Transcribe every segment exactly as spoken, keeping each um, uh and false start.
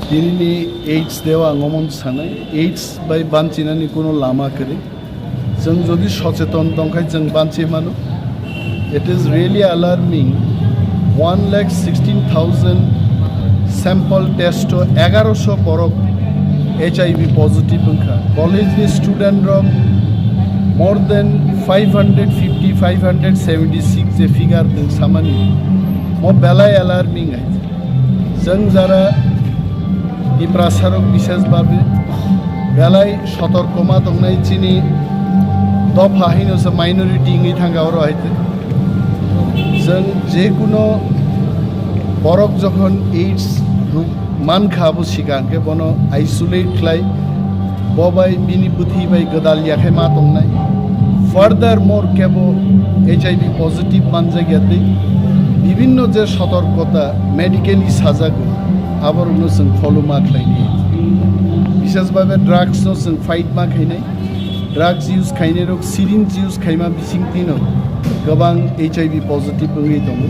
Tinini AIDS deo ang omo sanai, AIDS bai banchinani kuno lama kwrwi. Chwng jodi socheton tongkhai chwng banchi mano. It is really alarming. One lakh sixteen thousand sample test o egaroso borok H I V positive wngkha. College ni student rok more than five hundred fifty, five hundred seventy six je figure ding samani mo belai alarming hai. Chwng jara Tiprasarok bisesbabe belai sotorkoma tongnai chini dopha haino se minority wngwi thangkha oro hai. Chwng jekuno borok jokhon AIDS ruk mankha abo siga hwnkhe bono isolate khlai, bo bai bini bwthwi bai gwdal ya khe ma tongnai. Furthermore kebo H I V positive manjak ya tei bibinno je sotorkota medically sajago aborokno chwng follow ma khlainai. Bisesbabe drugs no chwng fight ma khainai. Drugs use khainai rok syringe use khaima bisingtwino kwbang H I V positive wngwi tongo.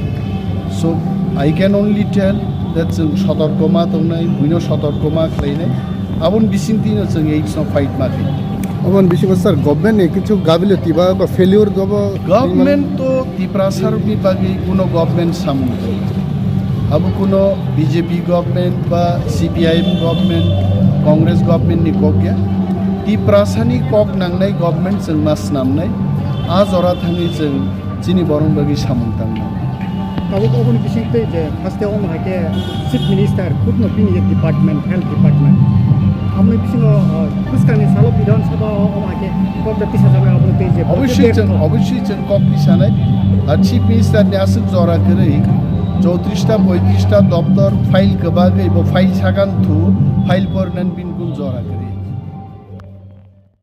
So I can only tell that chwng sotorkoma tongnai, buino sotorkoma khlainai. Aboni bisingtwino chwng AIDS no fight ma khainai. Aboni bisingo sir, government ni kichu gability ba, ba failure gobo? Government to Tiprasarokni bagwi kuno government samung tong. Abo kuno B J P government ba C P I M government, Congress government ni kok ya. Tiprasani kok nangnai government chwng ma snamnai. A jora thangwi chwng chini borok bagwi samung tangnai. Tabuk oboni bising tei je haste omo hai khe Chief Minister khudno bini je department, health department. Aboni bisingo, uh, bwskangni salo Bidhan Sabha o omo hai khe kok da tisa jana aboni tei je Obviously budget chwng, no. Obviously chwng kok tisanai. Ar Chief Minister ni aswk jora kwrwi chowtris ta, poitris ta doptor file kwbagwi bo file sagan thu file pornan bin kun jora kwrwi.